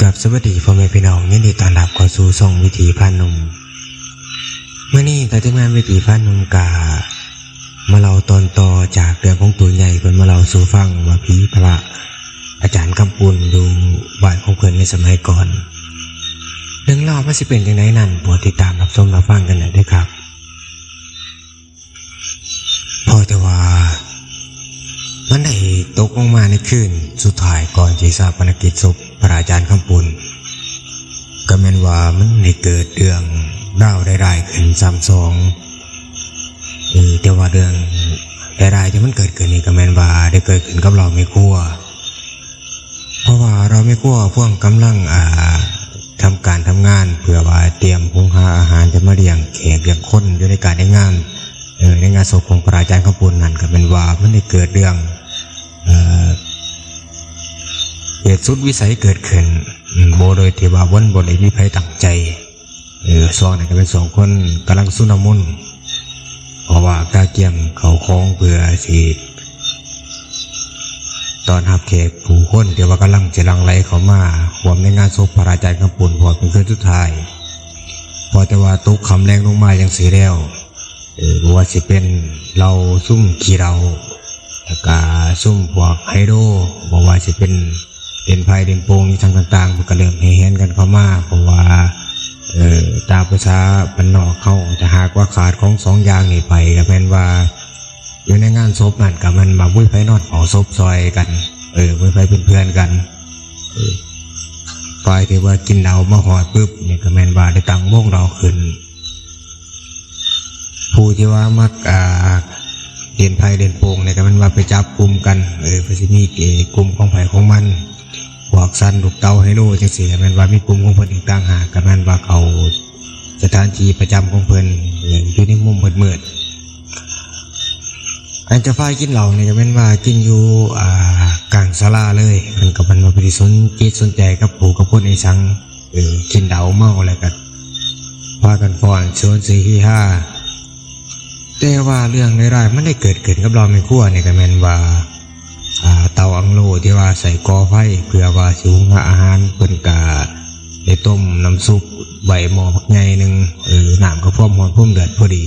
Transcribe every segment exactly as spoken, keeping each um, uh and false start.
ครับ สวัสดีพ่อแม่พี่น้อง ยินดีต้อนรับเข้าสู่ช่องวิถีพาหนุ่ม มื้อนี้ทางทีมงานวิถีพาหนุ่มกะมาเล่าตอนต่อจากเรื่องของตัวใหญ่เพิ่นมาเล่าสู่ฟังว่าผีพระอาจารย์คำปูนอยู่บ้านของเพิ่นในสมัยก่อน เรื่องราวมันสิเป็นจั่งใดนั้น โปรดติดตามรับชมรับฟังกันได้เด้อครับ พอแต่ว่ามันได้ตกลงมาในคืนสุดท้ายก่อนที่ชาปนกิจศพพระอาจารย์คำปูน ก็แม่นว่ามันได้เกิดเรื่องราวร้ายๆขึ้นซ้ำสอง เออ แต่ว่าเรื่องร้ายๆที่มันเกิดขึ้นนี่ก็แม่นว่าได้เกิดขึ้นกับเราแม่ครัว เพราะว่าเราแม่ครัวพวกกำลัง อ่า ทำการทำงานเพื่อว่าเตรียมหุงหาอาหารจะมาเลี้ยงแขกเลี้ยงคนอยู่ในการในงาน เออ ในงานศพของพระอาจารย์คำปูนนั่นก็แม่นว่ามันได้เกิดเรื่อง เอ่อ เหตุสุดวิสัยเกิดขึ้น อืม บ่โดยที่ว่าบ่ได้มีไผตั้งใจ เออ ช่วงนั้นก็เป็นช่วงคนกำลังชุลมุน เพราะว่าก็เตรียมเข้าของเพื่อสิต้อนรับแขกผู้คนที่ว่ากำลังจะหลั่งไหลเข้ามาร่วมในงานศพพระอาจารย์คำปูน เพราะเป็นคืนสุดท้าย พอแต่ว่าตกค่ำแลงลงมาจั่งซี้แล้ว เออ บ่ว่าสิเป็นเหล้าซุมขี้เหล้า แล้วก็ซุมพวกไฮโดร บ่ว่าสิเป็นเล่นไพ่เล่นโป่งอีหยังต่างๆ มันก็เริ่มแห่แหนกันเข้ามา เพราะว่า เออ ตามภาษาบ้านนอกเฮา ถ้าหากว่าขาดของสองอย่างนี้ไป ก็แม่นว่า อยู่ในงานศพนั่นก็แม่นว่าบ่มีไผนอนเฝ้าศพซอยกัน เออ บ่มีไผเป็นเพื่อนกัน เออ ฝ่ายที่ว่ากินเหล้ามาฮอดปุ๊บนี่ก็แม่นว่าได้ตั้งวงเหล้าขึ้น ผู้ที่ว่ามัก อ่า เล่นไพ่เล่นโป่งเนี่ยก็แม่นว่าไปจับกลุ่มกัน เออ ก็สิมี เอ่อ กลุ่มของไผของมัน พวกซันลูกเต๋าไฮโลจั่งซี้ก็แม่นว่ามีกลุ่มของเพิ่นอีกต่างหาก ก็แม่นว่าเข้าสถานที่ประจำของเพิ่น เออ อยู่ในมุมมืดๆ อันเจ้าฝ่ายกินเหล้านี่ก็แม่นว่ากินอยู่ อ่า กลางศาลาเลย มันก็แม่นว่าบ่ได้สนจิตสนใจกับผู้กับคนอีสัง เออ กินเหล้าเมาแล้วก็พากันฟ้อนโซนเสฮีฮา แต่ว่าเรื่องร้ายๆมันได้เกิดขึ้นกับเราแม่ครัวนี่ก็แม่นว่า อ่า เตาอังโลที่ว่าใส่ก่อไฟเพื่อว่าสิหุงหาอาหาร เพิ่นก็ได้ต้มน้ำซุปไว้หม้อบักใหญ่หนึ่ง เออ น้ำก็พร้อมฮ้อนพร้อมเดือดพอดี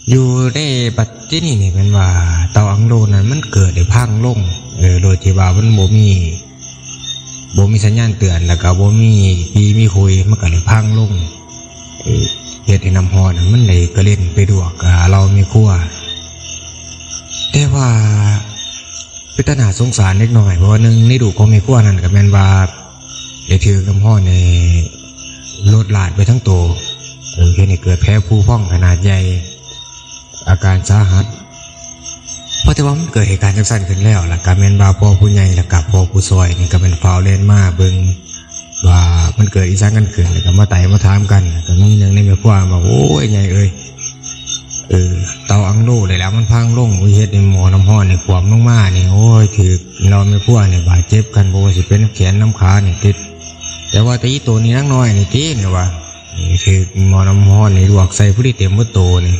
อยู่ในบัดทีนี้นี่แม่นว่าเตาอังโลนั้นมันเกิดได้พังลง เออ โดยที่ว่ามันบ่มี บ่มีสัญญาณเตือน แล้วก็บ่มีปีมีคุย มันก็เลยพังลง เออ เฮ็ดให้น้ำฮ้อนน่ะมันได้กระเด็นไปลวก อ่า เราแม่ครัว แต่ว่าเป็นตาน่าสงสารเล็กน้อย เพราะว่าหนึ่งในลูกของแม่ครัวนั่นก็แม่นว่าได้ถืกน้ำฮ้อนนี่โลดลาดไปทั้งตัว เออ เฮ็ดให้เกิดแผลผุพองขนาดใหญ่ อาการสาหัส เพราะแต่ว่ามันเกิดเหตุการณ์จังซั่นขึ้นแล้ว แล้วก็แม่นว่าพ่อผู้ใหญ่ แล้วก็พ่อผู้ซอยนี่ก็แม่นฟ้าวแล่นมาเบิ่งว่ามันเกิดอีสังกันขึ้น แล้วก็มาไต่มาถามกัน แล้วก็มีหนึ่งในแม่ครัวว่า "โอ้ย ใหญ่เอ้ย เออ เตาอังโลนี่แหละมันพังลง เฮ็ดให้หม้อน้ำฮ้อนนี่ขวมลงมานี่ โอ้ย ถืกเราแม่ครัวนี่บาดเจ็บกัน บ่ว่าสิเป็นแขนนำขานี่ติด แต่ว่าแต่อีโตนี่นางน้อยนี่ติ" นี่ว่า "ถืกหม้อน้ำฮ้อนนี่ลวกใส่ผู้ดีเต็มหมดโตนี่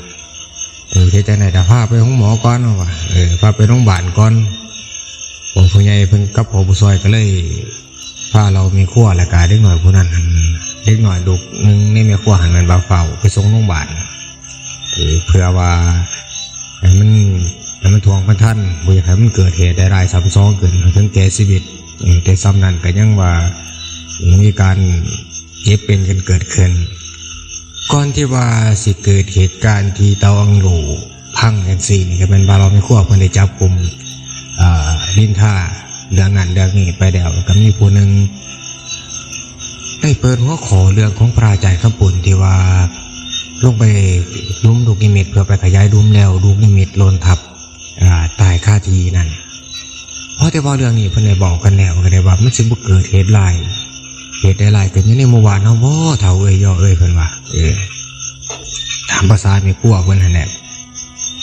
เออ เฮ็ดจั่งใด๋ ถ้าพาไปโรงหมอก่อน" ว่า "เออ พาไปโรงพยาบาลก่อน" พ่อผู้ใหญ่เพิ่นกับพ่อผู้ซอยก็เลยพาเราแม่ครัว แล้วก็เด็กน้อยผู้นั้นหั่น เด็กน้อยลูกหนึ่งในแม่ครัวหั่น แม่นว่าฟ้าวไปส่งโรงพยาบาล เออ เพื่อว่าให้มัน ให้มันถ่วงมันทัน บ่อยากให้มันเกิดเหตุร้ายๆซ้ำสองขึ้น ถึงแก่ชีวิต เออ แต่ซ้ำนั้นก็ยังว่ามีการเจ็บเป็นกันเกิดขึ้น ก่อนที่ว่าสิเกิดเหตุการณ์ที่เตาอังโลพังจั่งซี้นี่ ก็แม่นว่าเราแม่ครัวเพิ่นได้จับกลุ่ม อ่า นินทาเรื่องนั้นเรื่องนี้ไปแล้ว แล้วก็มีผู้หนึ่งได้เปิดหัวข้อเรื่องของพระอาจารย์คำปูนที่ว่าลงไปหลุมลูกนิมิต เพื่อไปขยายหลุมแล้วลูกนิมิตหล่นทับ อ่า ตายคาที่นั่น เพราะแต่ว่าเรื่องนี้เพิ่นได้บอกกันแล้ว ก็ได้ว่ามันสิบ่เกิดเหตุร้าย เหตุร้ายๆเกิดอยู่ในหมู่บ้านเฮาบ่ เฒ่าเอ้ย ย่อเอ้ย เพิ่นว่า เออ ตามภาษาแม่ครัวเพิ่นหั่นแหละ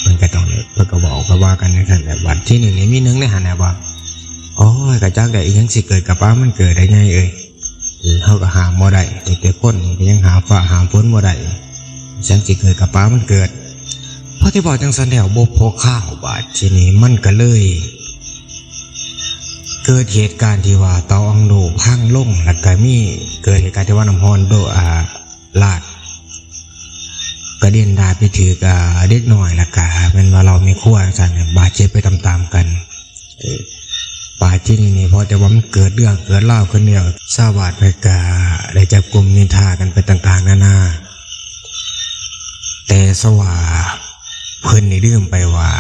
เพิ่นก็ต้อง เพิ่นก็บอกก็ว่ากันจั่งซั่นแหละ บัดทีนี้นี่มีหนึ่งในหั่นน่ะว่า "โอ้ย ก็จักได้อีหยังสิเกิดกับปานมันเกิดได้ ใหญ่เอ้ย เออ เฮาก็ห้ามบ่ได้ แต่ แต่คนนี่ก็ยังห้ามฟ้าห้ามฝนบ่ได้ จั่งสิเกิดกับปานมันเกิด" พอที่บอกจั่งซั่นแล้ว บ่พอคาว บาดทีนี้มันก็เลย เกิดเหตุการณ์ที่ว่าเตาอังโลพังลง แล้วก็มีเกิดเหตุการณ์ที่ว่าน้ำร้อนโดอ่าลาดกระเด็นดาไปถืออ่าเด็กน้อย แล้วก็แม่นว่าเราไม่ครัวจั่งซั่นเนี่ยบาดเจ็บไปตามๆกัน เออ บาดที่นี่นี่พอแต่ว่ามันเกิดเรื่องเกิดราวขึ้นแล้ว ชาวบ้านเพิ่นก็ได้จับกลุ่มนินทากันไปต่างๆนานา แต่สว่าเพิ่นนี่ลืมไปว่า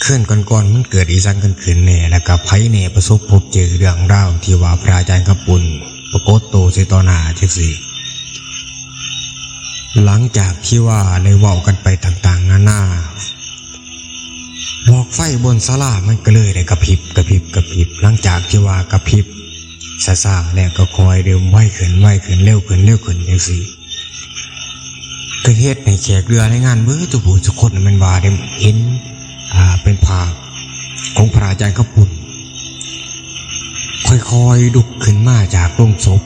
คืนก่อนๆมันเกิดอีสังกันขึ้นแน่ แล้วก็ไผแน่ประสบพบเจอเรื่องราวที่ว่าพระอาจารย์คำปุณปรากฏโตใส่ต่อหน้าจังซี่ หลังจากที่ว่าได้เว้ากันไปต่างๆนานา หลอดไฟบนศาลามันก็เลยได้กระพริบกระพริบกระพริบ หลังจากที่ว่ากระพริบช้าๆแล้วก็ค่อยเริ่มไวขึ้นไวขึ้นเร็วขึ้นเร็วขึ้นจังซี่ ก็เฮ็ดให้แขกเรือในงานเบิดทุกผู้ทุกคนแม่นว่าได้เห็น อ่า เป็นภาพของพระอาจารย์คำปุณ ค่อยๆลุกขึ้นมาจากโลงศพ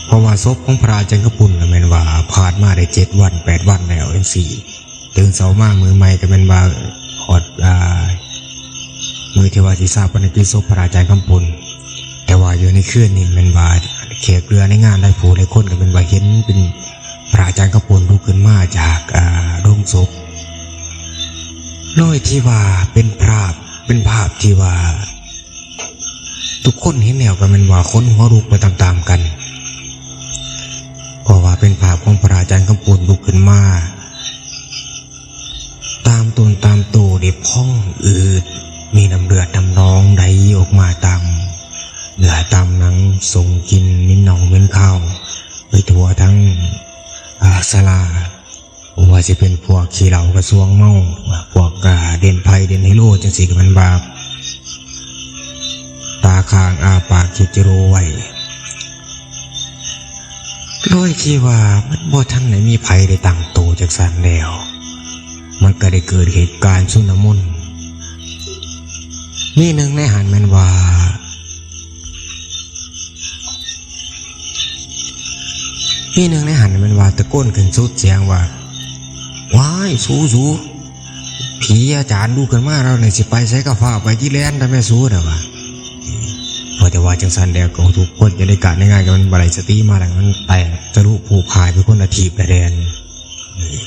เพราะว่าศพของพระอาจารย์คำปุณก็แม่นว่าผ่านมาได้เจ็ดวันแปดวันแล้วจังซี่ ตื่นเช้ามามื้อใหม่ก็แม่นว่าฮอด อ่า มื้อที่ว่าสิชาปนกิจศพพระอาจารย์คำปุณ แต่ว่าอยู่ในคืนนี้แม่นว่าแขกเรือในงานหลายผู้หลายคนก็แม่นว่าเห็นเป็นพระอาจารย์คำปุณลุกขึ้นมาจาก อ่า โลงศพ โดยที่ว่าเป็นภาพ เป็นภาพที่ว่า ทุกคนเห็นแล้วก็แม่นว่าขนหัวลุกไปตามๆกัน เพราะว่าเป็นภาพของพระอาจารย์คำปุณลุกขึ้นมา ตามตนตามโตได้พองอืด มีน้ำเลือดน้ำหนองไหลออกมาตามเนื้อตามหนัง ส่งกลิ่นเหม็นเน่าเหม็นคาวไปทั่วทั้ง อ่า ศาลา บ่ว่าสิเป็นพวกขี้เหล้ากระซวงเมา พวก อ่า เล่นไพ่เล่นไฮโลจังซี่ก็แม่นว่า ตาค้างอ้าปากคิดจะรู้ไว้ โดยที่ว่ามันบ่ทันได้มีไผได้ตั้งโตจักซั่นแล้ว มันก็ได้เกิดเหตุการณ์ชุลมุน มีหนึ่งในหั้นแม่นว่า มีหนึ่งในหั้นแม่นว่าตะโกนขึ้นสุดเสียงว่า "ว้าย สู สู ผีอาจารย์ลุกขึ้นมาแล้วนี่ สิไปไสก็ฟ้าวไปติแล่น แต่แม่สู" น่ะว่า พอแต่ว่าจังซั่นแล้วก็ทุกคนจะได้กะในงานก็มันบ่ได้สติมาแล้ว มันแตกทะลุผูกพายไปคนละทีบละแดน เออ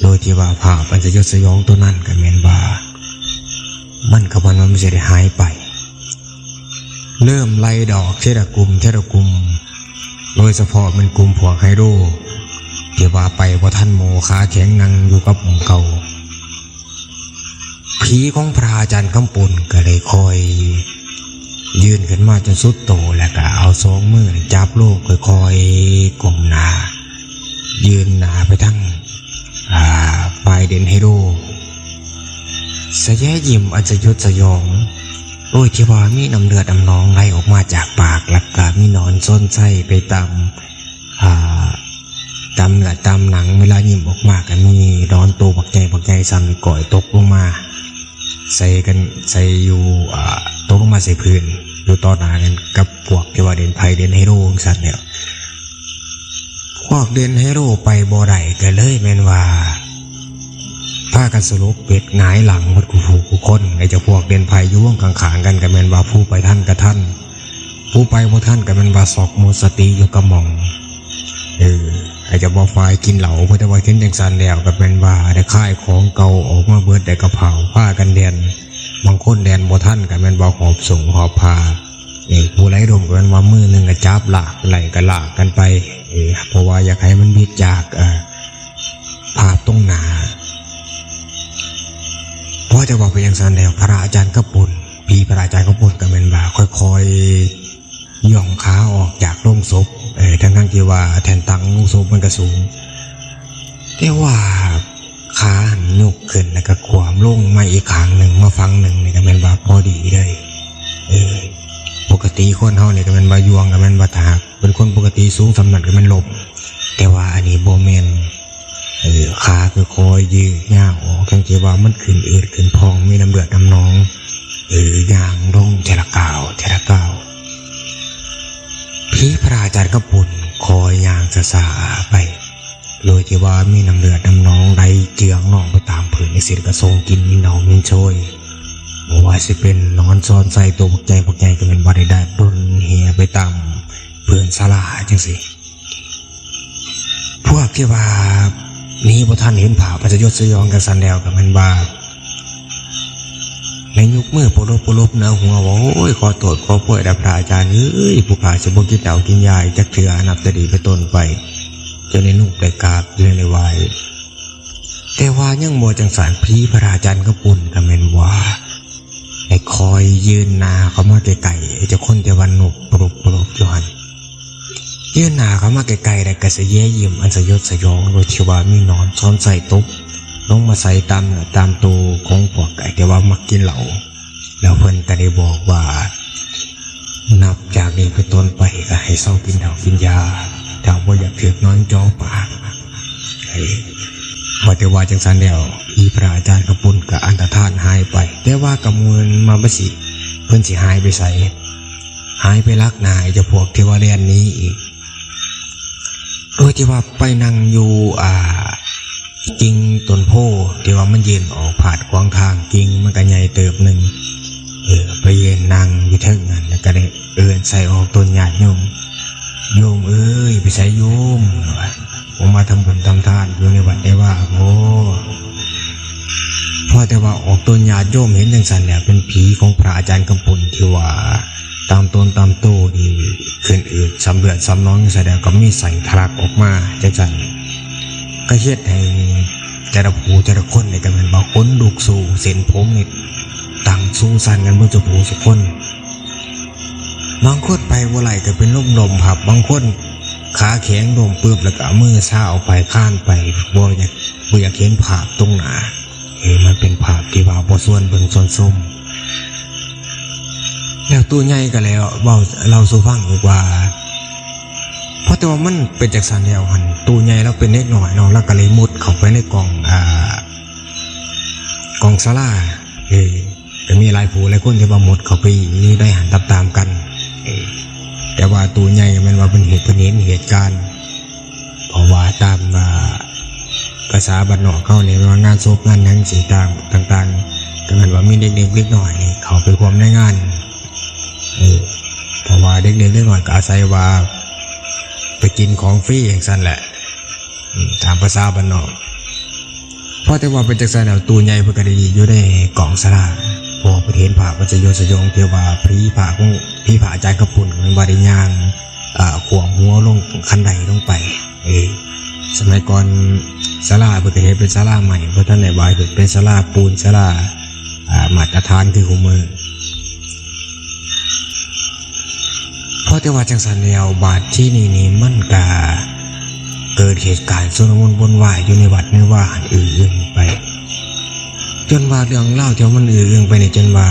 โดยที่ว่าภาพอันสยดสยองตัวนั้นก็แม่นว่า มันก็บ่แม่นว่ามันสิได้หายไป เริ่มไล่ดอกทีละกลุ่มทีละกลุ่ม โดยเฉพาะแม่นกลุ่มพวกไฮโดร ที่ว่าไปบ่ทันหมู่ ขาแข็งนั่งอยู่กับหม่องเก่า ผีของพระอาจารย์คำปุณก็เลยค่อยยื่นขึ้นมาจนสุดโต แล้วก็เอาสองมือจับโลกค่อยๆก้มหน้า ยื่นหน้าไปทาง อ่า ฝ่ายเด่นไฮโดร สะแยะยิ้มอันสยดสยอง โดยที่ว่ามีน้ำเลือดน้ำหนองไหลออกมาจากปาก แล้วก็มีหนอนซนไส้ไปตาม อ่า ตามเลือดตามหนัง เวลายิ้มออกมาก็มีหนอนโตบักใหญ่บักใหญ่ส่ำก้อยตกลงมา ใส่กัน ใส่อยู่ อ่า ตกลงมาใส่พื้น อยู่ต่อหน้ากันกับพวกที่ว่าเด่นไพ่เด่นไฮโดรจังซั่นเนี่ย พวกเด่นไฮโดรไปบ่ได้ก็เลยแม่นว่า พากันสลบเปดหงายหลังหมดคู่ผู้คู่คน ไอ้เจ้าพวกเด่นไพ่อยู่วงข้างๆกันก็แม่นว่าผู้ไปทันก็ทัน ผู้ไปบ่ทันก็แม่นว่าซอกหมดสติอยู่กับหม่อง เออ ไอ้เจ้าบ่ฝ่ายกินเหล้า เพราะแต่ว่าเห็นจังซั่นแล้วก็แม่นว่าได้ขายของเก่าออกมาเบิด ได้กะเพรา พากันแล่น บางคนแล่นบ่ทันก็แม่นว่าหอบส่งหอบพา เออ ผู้ใดล้มก็แม่นว่ามือหนึ่งก็จับลาก ไล่ก็ลากกันไป เออ เพราะว่าอยากให้มันหวิดจาก เอ่อ ภาพตรงหน้า พอจะว่าไปจังซั่นแล้ว พระอาจารย์คำปุณ ผีพระอาจารย์คำปุณก็แม่นว่าค่อยๆย่องขาออกจากโลงศพ เออ ทั้งๆที่ว่าแท่นตั้งโลงศพมันก็สูง แต่ว่าขาหันยกขึ้นแล้วก็ขวามลงมาอีกข้างหนึ่ง มาฝั่งหนึ่งนี่ก็แม่นว่าพอดีเลย เออ ปกติคนเฮานี่ก็แม่นว่าย่วง ก็แม่นว่าถ้าหากเป็นคนปกติสูงส่ำนั้นก็แม่นล้ม แต่ว่าอันนี้บ่แม่น เออ ขาค่อยๆยืดยาวออก ทั้งที่ว่ามันขึ้นอืดขึ้นพอง มีน้ำเลือดน้ำหนอง เออ ย่างลงทีละก้าวทีละก้าว ผีพระอาจารย์คำปุณค่อยย่างช้าๆไป โดยที่ว่ามีน้ำเลือดน้ำหนองไหลเจืองนองไปตามพื้นจังซี่ ก็ส่งกลิ่นเหม็นเน่าเหม็นโชย บ่ว่าสิเป็นหนอนซอนใส่ตัวบักใหญ่บักใหญ่ก็แม่นว่าได้ดาดด้นเหี่ยไปตามพื้นศาลาจังซี่ พวกที่ว่าหนีบ่ทันเห็นภาพมันสยดสยองจังซั่นแล้วก็แม่นว่า ได้ยกมือปรบปรบเหนือหัวว่า โอ้ย ขอโทษขอโพยเด้อพระอาจารย์เอ้ย ผู้ข้าสิบ่กินเหล้ากินยาอีกจักเทื่อ นับแต่นี้เป็นต้นไป จนได้ลงไปกราบ จนได้ไหว้ แต่ว่ายังบ่จังซั่น ผีพระอาจารย์กำปุ้นก็แม่นว่า ได้ค่อยยื่นหน้าเข้ามาใกล้ๆ ไอ้เจ้าคนที่ว่านกปรบปรบอยู่หั่น ยื่นหน้าเข้ามาใกล้ๆ แล้วก็สะแยะยิ้มอันสยดสยอง โดยที่ว่ามีหนอนซอนใส่ตกลงมาใส่ตามเนื้อตามตัวของพวกไอ้ที่ว่ามักกินเหล้า แล้วเพิ่นก็ได้บอกว่า นับจากนี้เป็นต้นไปก็ให้เซากินเหล้ากินยา ถ้าบ่อยากถืกหนอนจ่อปาก เอ้ย ว่าแต่ว่าจังซั่นแล้ว อีพระอาจารย์กำปุ้นก็อันตรธานหายไป แต่ว่าก็บ่แม่นว่ามันสิ เพิ่นสิหายไปไส หายไปลักหน้าไอ้เจ้าพวกที่ว่าแล่นหนีอีก โดยที่ว่าไปนั่งอยู่ อ่า กิ่งต้นโพธิ์ที่ว่ามันยื่นออกพาดขวางทาง กิ่งมันก็ใหญ่เติบหนึ่ง เออ ไปยืนนั่งอยู่เทิงนั้น แล้วก็ได้เอิ้นใส่ออกตนญาติโยม โยมเอ้ย ไปไสโยม ว่า ผมมาทำบุญทำทานอยู่ในวัดในวา โอ้ พอแต่ว่าออกตนญาติโยมเห็นจังซั่นแล้ว เป็นผีของพระอาจารย์กำปุ้นที่ว่าตามตนตามโตนี่ขึ้นอืดซ้ำเลือดซ้ำหนองจังซั่นแล้ว ก็มีไส้ทะลักออกมาจังซั่น ก็เฮ็ดให้แต่ละผู้แต่ละคนนี่ก็แม่นว่าขนลุกสู้เส้นผมนี่ตั้งสู้สั่นกันเบิดซุผู้ซุคน บางคนไปบ่ไหลก็เป็นลมล้มพับ บางคนขาแข็งล้มปึ๊บแล้วก็เอามือซาเอาไปคานไป บ่อยาก บ่อยากเห็นภาพตรงหน้า เออ มันเป็นภาพที่ว่าบ่ชวนเบิ่งชวนชม แล้วตู้ใหญ่ก็แล้วเว้าเล่าสู่ฟังอีกว่า เพราะแต่ว่ามันเป็นจังซั่นแล้วหั่น ตู้ใหญ่ลาวเป็นเด็กน้อยเนาะ ลาวก็เลยมุดเข้าไปในกล่อง อ่า กล่องศาลา เออ ก็มีหลายผู้หลายคนที่ว่ามุดเข้าไปอยู่ในหั่นตามๆกัน เออ แต่ว่าตู้ใหญ่แม่นว่าเพิ่นเห็น เพิ่นเห็นเหตุการณ์ เพราะว่าตาม อ่า ภาษาบ้านนอกเฮานี่ว่างานศพงานหยังสิต่าง ต่างๆ ก็แม่นว่ามีเด็กๆเด็กน้อยนี่เข้าไปร่วมในงาน เออ เพราะว่าเด็กๆเด็กน้อยก็อาศัยว่าไปกินของฟรีจังซั่นแหละ อืม ตามภาษาบ้านนอก พอแต่ว่าเป็นจังซั่นแล้ว ตู้ใหญ่เพิ่นก็ได้อยู่ในกล่องศาลา เพราะว่าเพิ่นเห็นภาพมันสยดสยองที่ว่าผีพระของ ผีพระอาจารย์กำปุ้นมันว่าได้ย่าง อ่า ขวางหัวลงคันไดลงไป เออ สมัยก่อนศาลาเพิ่นก็เฮ็ดเป็นศาลาไม้ บ่ทันได้ว่าเฮ็ดเป็นศาลาปูน ศาลา อ่า มาตรฐานคือคุมื้อ พอแต่ว่าจังซั่นแล้ว บาดทีนี้นี่มันก็เกิดเหตุการณ์ชุลมุนวุ่นวายอยู่ในวัดในวาหั่นอื้ออึงไป จนว่าเรื่องราวที่มันอื้ออึงไปนี่ จนว่า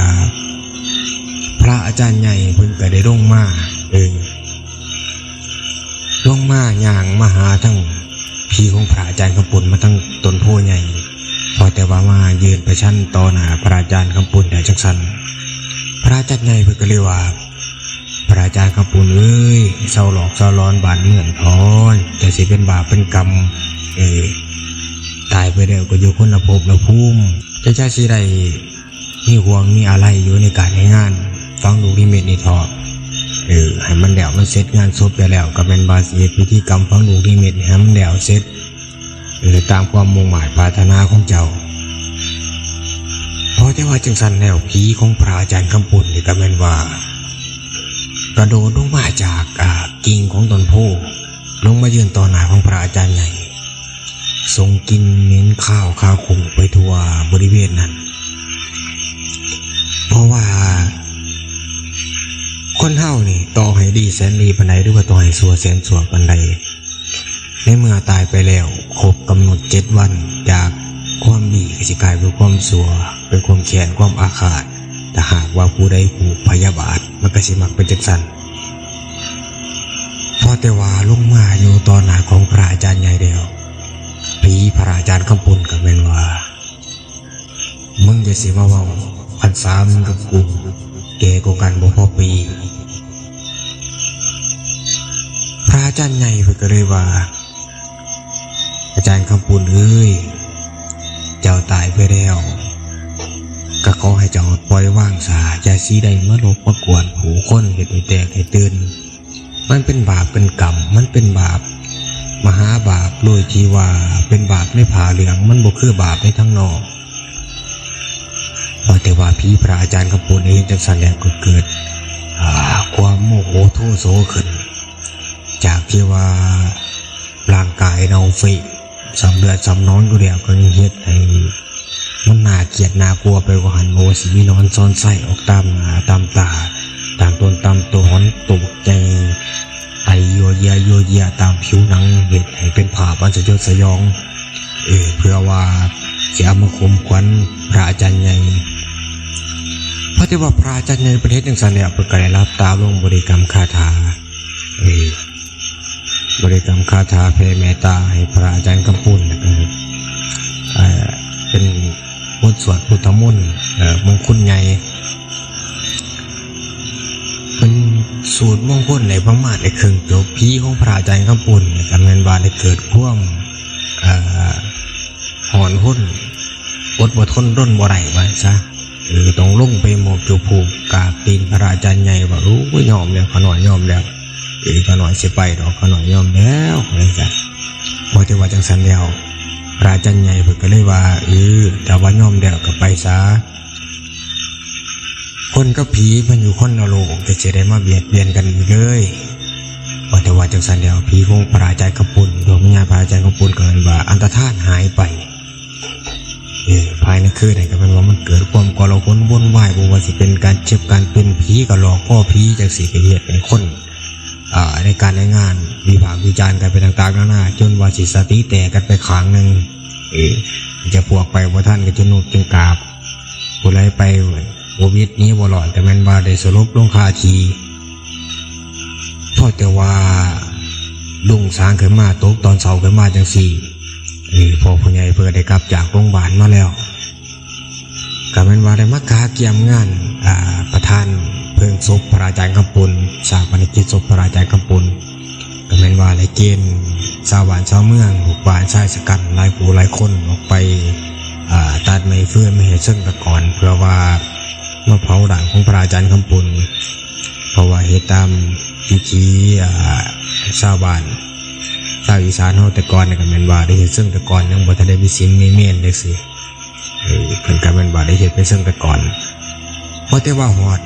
พระอาจารย์ใหญ่เพิ่นก็ได้ลงมา เออ ลงมาย่างมาหาทั้งผีของพระอาจารย์กำปุ้นมาทั้งต้นโพธิ์ใหญ่ พอแต่ว่ามายืนประชันต่อหน้าพระอาจารย์กำปุ้นแล้วจังซั่น พระอาจารย์ใหญ่เพิ่นก็เลยว่า พระอาจารย์กำปุ้นเอ้ย เซาหลอกเซาหลอนบ้านเมืองถอน จะสิเป็นบาปเป็นกรรม เออ ตายไปแล้วก็อยู่คนละภพละภูมิ จะ จะสิได้ มีห่วงมีอาลัยอยู่ในการในงาน ฟังลูกนิมิตนี่เถาะ เออ ให้มันแล้วมันเสร็จงานศพไปแล้ว ก็แม่นว่าสิเฮ็ดพิธีกรรมฟังลูกนิมิตให้มันแล้วเสร็จ เออ ตามความมุ่งหมายปรารถนาของเจ้า พอแต่ว่าจังซั่นแล้ว ผีของพระอาจารย์กำปุ้นนี่ก็แม่นว่า กระโดดลงมาจาก อ่า กิ่งของต้นโพธิ์ ลงมายืนต่อหน้าของพระอาจารย์ใหญ่ ส่งกลิ่นเหม็นคาวคาคลุ้งไปทั่วบริเวณนั้น เพราะว่าคนเฮานี่ ต่อให้ดีแสนดีปานใด หรือว่าต่อให้ชั่วแสนชั่วปานใด ในเมื่อตายไปแล้ว ครบกำหนดเจ็ดวัน จากความดีก็สิกลายเป็นความชั่ว เป็นความแค้น ความอาฆาต ถ้าหากว่าผู้ใดผูกพยาบาท มันก็สิมักเป็นจังซั่น พอแต่ว่าลงมาอยู่ต่อหน้าของพระอาจารย์ใหญ่แล้ว ผีพระอาจารย์กำปุ้นก็แม่นว่า มึงอย่าสิมาเว้า พรรษามึงกับกู แก่กว่ากันบ่พอปี พระอาจารย์ใหญ่เพิ่นก็เลยว่า อาจารย์กำปุ้นเอ้ย เจ้าตายไปแล้ว ก็ขอให้เจ้าปล่อยวางซะ อย่าสิได้มารบมากวนผู้คน เฮ็ดให้แตกให้ตื่น มันเป็นบาปเป็นกรรม มันเป็นบาป มหาบาป โดยที่ว่าเป็นบาปในผ้าเหลือง มันบ่คือบาปในทางนอก ว่าแต่ว่าผีพระอาจารย์คำปูนได้ยินจังซั่นแล้วก็เกิด อ่า ความโมโหโทโสขึ้น จากที่ว่าร่างกายเน่าเฟะ ส่ำเลือดส่ำหนองอยู่แล้ว ก็ยังเฮ็ดให้มันน่าเกลียดน่ากลัวไปกว่าหั้น บ่ว่าสิมีหนอนซ่อนไส้ออกตามหน้าตามตา ตามต้นตามตอ หนอนโตบักใหญ่ไต่ยัวเยียยัวเยียตามผิวหนัง เฮ็ดให้เป็นภาพอันสยดสยอง เออ เพื่อว่าสิเอามาข่มขวัญพระอาจารย์ใหญ่ เพราะแต่ว่าพระอาจารย์ใหญ่เพิ่นเฮ็ดจังซั่นแล้ว เพิ่นก็ได้หลับตาลงบริกรรมคาถา เออ บริกรรมคาถาแผ่เมตตาให้พระอาจารย์คำปูน แล้วก็ เอ่อ เป็นบทสวดพุทธมนต์ เอ่อ มงคลใหญ่ เพิ่นสูตรมงคลได้ประมาณได้ครึ่งจบ ผีของพระอาจารย์คำปูนนี่ก็แม่นว่าได้เกิดความ เอ่อ ฮ้อนฮน อดบ่ทนรนบ่ได้ว่าซะ เออ ต้องลงไปหมอบจูบผูกกราบตีนพระอาจารย์ใหญ่ว่า โอ้ย ยอมแล้ว ข้าน้อยยอมแล้ว เออ ข้าน้อยสิไปดอก ข้าน้อยยอมแล้ว ว่าซั่น พอแต่ว่าจังซั่นแล้ว พระอาจารย์ใหญ่เพิ่นก็เลยว่า เออ ถ้าว่ายอมแล้วก็ไปซะ คนกับผีมันอยู่คนละโลก จะสิได้มาเบียดเบียนกันอีกเลย พอแต่ว่าจังซั่นแล้ว ผีของพระอาจารย์คำปูน ดวงวิญญาณพระอาจารย์คำปูนก็เอิ้นว่าอันตรธานหายไป เออ ภายในคืนนั้นก็แม่นว่ามันเกิดความโกลาหลวุ่นวาย บ่ว่าสิเป็นการเจ็บการเป็น ผีก็หลอกคอผีจังซี่ ก็เฮ็ดให้คน อ่า ในการในงานวิพากษ์วิจารณ์กันไปต่างๆนานา จนว่าสิสติแตกกันไปข้างหนึ่ง เออ จะพวกไปบ่ทันก็จนนกจนกาบ ผู้ใดไปบ่วิดหนีบ่รอด ก็แม่นว่าได้สลบลงคาที่ พอแต่ว่ารุ่งสางขึ้นมา ตกตอนเช้าขึ้นมาจังซี่ เออ พ่อผู้ใหญ่เพิ่นก็ได้กลับจากโรงพยาบาลมาแล้ว ก็แม่นว่าได้มากาเกียมงาน อ่า ประทานเพลิงศพพระอาจารย์คำปูน ฌาปนกิจศพพระอาจารย์คำปูน ก็แม่นว่าได้เกณฑ์ชาวบ้านชาวเมือง ลูกบ้านชายชะกันหลายผู้หลายคนออกไป อ่า ตัดไม้ฟืนมาเฮ็ดเชิงตะกอน เพื่อว่ามาเผาร่างของพระอาจารย์คำปูน เพราะว่าเฮ็ดตามวิถี อ่า ชาวบ้าน ชาวอีสานเฮาแต่ก่อนนี่ก็แม่นว่าได้เฮ็ดเชิงตะกอน ยังบ่ทันได้มีศิลป์มีเมรุจังซี่ เออ เพิ่นก็แม่นว่าได้เฮ็ดเป็นเชิงตะกอน พอแต่ว่าฮอด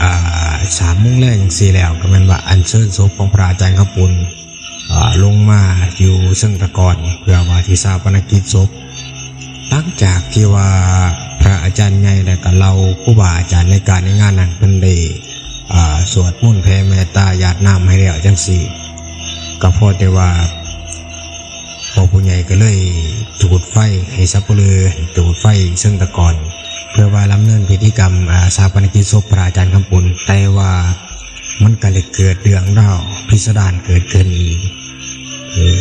อ่า สามโมงแลงจังซี่แล้ว ก็แม่นว่าอัญเชิญศพของพระอาจารย์คำปูน อ่า ลงมาอยู่เชิงตะกอน เพื่อว่าสิฌาปนกิจศพ หลังจากที่ว่าพระอาจารย์ใหญ่และก็เหล่าครูบาอาจารย์ในการในงานนั้นเพิ่นได้ อ่า สวดมนต์แผ่เมตตาหยาดน้ำให้แล้วจังซี่ ก็พอแต่ว่า พ่อผู้ใหญ่ก็เลยจูดไฟให้สัปเหร่อ จูดไฟเชิงตะกอน เพื่อว่าดำเนินพิธีกรรม อ่า ฌาปนกิจศพพระอาจารย์คำปูน แต่ว่ามันก็เลยเกิดเรื่องราวพิสดารเกิดขึ้นอีก เออ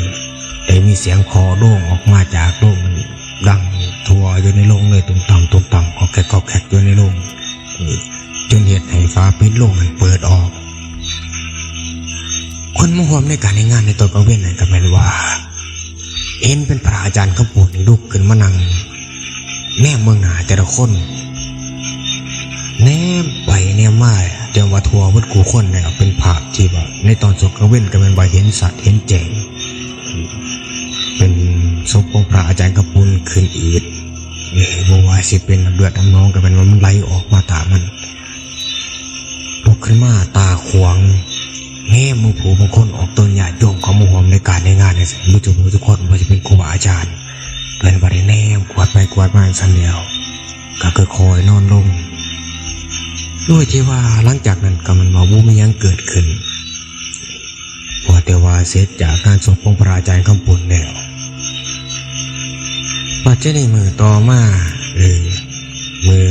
ได้มีเสียงคอโล่งออกมาจากโล่ง ดังทั่วอยู่ในโล่งเลย ตุ้มต่ำตุ้มต่ำ ก็แคกก็แคกอยู่ในโล่ง เออ จนเฮ็ดให้ฝาปิดโล่งนั้นเปิดออก คนมาร่วมในการในงานในตอนกลางเว็นนั่นก็แม่นว่า เห็นเป็นพระอาจารย์คำปูนนี่ลุกขึ้นมานั่งแนมเบิ่งหน้าแต่ละคน แนมไปแนมมา จนว่าทั่วเบิดคู่คนเนี่ยเป็นภาพที่ว่าในตอนช่วงกลางเว็นก็แม่นว่าเห็นชัดเห็นแจ้ง เป็นศพของพระอาจารย์คำปูนขึ้นอืด เออ บ่ว่าสิเป็นน้ำเลือดน้ำหนองก็แม่นว่ามันไหลออกมาตามมัน ลุกขึ้นมาตาขวาง แนมเบิ่งผู้บางคนออกตนญาติโยมเขามาร่วมในการในงานเนี่ย รู้จักหมู่ทุกคน บ่ว่าสิเป็นครูบาอาจารย์ เพิ่นบ่ได้แนมกวาดไปกวาดมาซั่นแล้ว ก็ค่อยๆนอนลง โดยที่ว่าหลังจากนั้นก็แม่นว่าบ่มีหยังเกิดขึ้น พอแต่ว่าเสร็จจากงานศพของพระอาจารย์คำปูนแล้ว บัดทีนี้มื้อต่อมา เออ มื้อ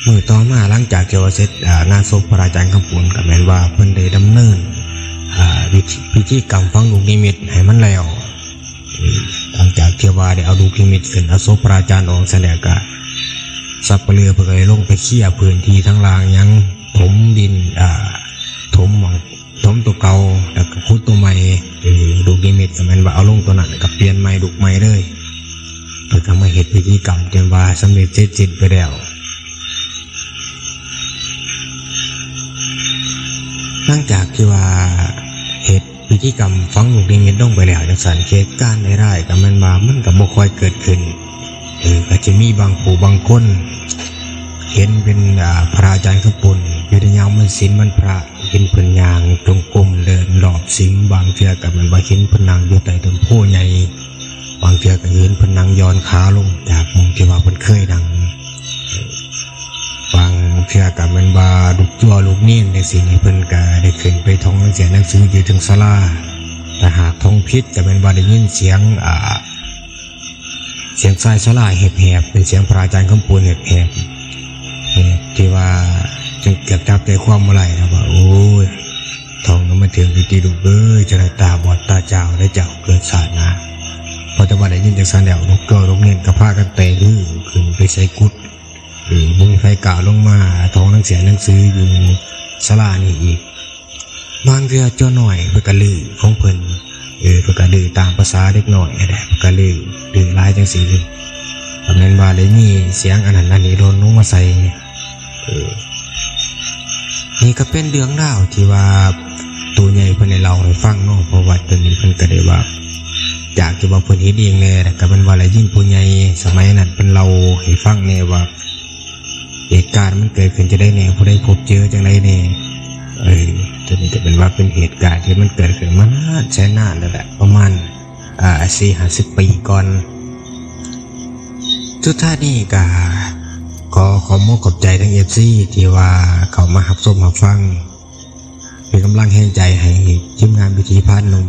มื้อต่อมาหลังจากที่ว่าเสร็จ อ่า งานศพพระอาจารย์คำปูน ก็แม่นว่าเพิ่นได้ดำเนิน อ่า วิธี พิธีกรรมฝังลูกนิมิตให้มันแล้ว เออ หลังจากที่ว่าได้เอาลูกนิมิตขึ้น เอาศพพระอาจารย์ออกเสร็จแล้วก็ สัปเหร่อเพิ่นก็เลยลงไปเคลียร์พื้นที่ทางล่างหยัง ถมดิน อ่า ถมหม่อง ถมตัวเก่า แล้วก็ขุดตัวใหม่ เออ ลูกนิมิตก็แม่นว่าเอาลงตัวนั้น ก็เปลี่ยนใหม่ลูกใหม่เลย เพิ่น นำมาเฮ็ดพิธีกรรมจนว่าสำเร็จเสร็จสิ้นไปแล้ว หลังจากที่ว่าเฮ็ดพิธีกรรมฝังลูกนิมิตลงไปแล้วจังซั่น เหตุการณ์ร้ายๆ ก็แม่นว่ามันก็บ่ค่อยเกิดขึ้น เออ ก็จะมีบางผู้บางคน เห็นเป็น อ่า พระอาจารย์คำปุ้นอยู่ในยามวันศีลวันพระ เห็นเพิ่นย่างจงกรมเดินรอบสิงห์ บางเทื่อก็แม่นว่าเห็นเพิ่นนั่งอยู่ใต้ต้นโพธิ์ใหญ่ บางเทื่อก็เห็นเพิ่นนั่งหย่อนขาลงจากหม่องที่ว่าเพิ่นเคยนั่ง บางเทื่อก็แม่นว่าลูกจั่วลูกเณรจังซี้นี่ เพิ่นก็ได้ขึ้นไปท่องหนังสือ หนังสืออยู่เทิงศาลา ถ้าหากท่องผิดก็แม่นว่าได้ยินเสียง อ่า เสียงชายศาลาแหบๆ เป็นเสียงพระอาจารย์คำปุ้นแหบๆ แหบที่ว่าจนเกือบจับใจความบ่ได้นะว่า โอ้ย ท่องแล้วมันถึงอยู่ติลูกเอ้ย จะได้ตาบอดตาเจ้าได้เจ้าเกิดชาติหน้า พอแต่ว่าได้ยินจังซั่นแล้ว ลูกจั่วลูกเณรก็พากันแตกฮือขึ้นไปใส่กุฏิ เออ บ่มีไผกล้าลงมาท่องหนังสือ หนังสืออยู่ศาลานี่อีก บางเทื่อจั่วน้อยเพิ่นก็ดื้อของเพิ่น เออ เพิ่นก็ดื้อตามภาษาเด็กน้อยนั่นแหละ เพิ่นก็ดื้อ ดื้อหลายจังซี้ ก็แม่นว่าได้มีเสียงอันนั้นอันนี้หล่นลงมาใส่ เออ นี่ก็เป็นเรื่องราวที่ว่าตัวใหญ่เพิ่นได้เล่าให้ฟังเนาะ เพราะว่าตัวนี้เพิ่นก็ได้ว่า จากที่ว่าเพิ่นเห็นเองแน่ แล้วก็แม่นว่าได้ยินผู้ใหญ่สมัยนั้นเพิ่นเล่าให้ฟังแน่ว่า เหตุการณ์มันเกิดขึ้นจังใดแน่ ผู้ใดพบเจอจังใดแน่ เออ ตัวนี้ก็แม่นว่าเป็นเหตุการณ์ที่มันเกิดขึ้นมานานแสนนานแล้วแหละ ประมาณ อ่า สี่ห้าสิบปีก่อน สุดท้ายนี้ก็ขอขอบมกขอบใจทั้ง เอฟซี ที่ว่าเข้ามารับชมรับฟัง เป็นกำลังแรงใจให้ทีมงานวิถีพรานหนุ่ม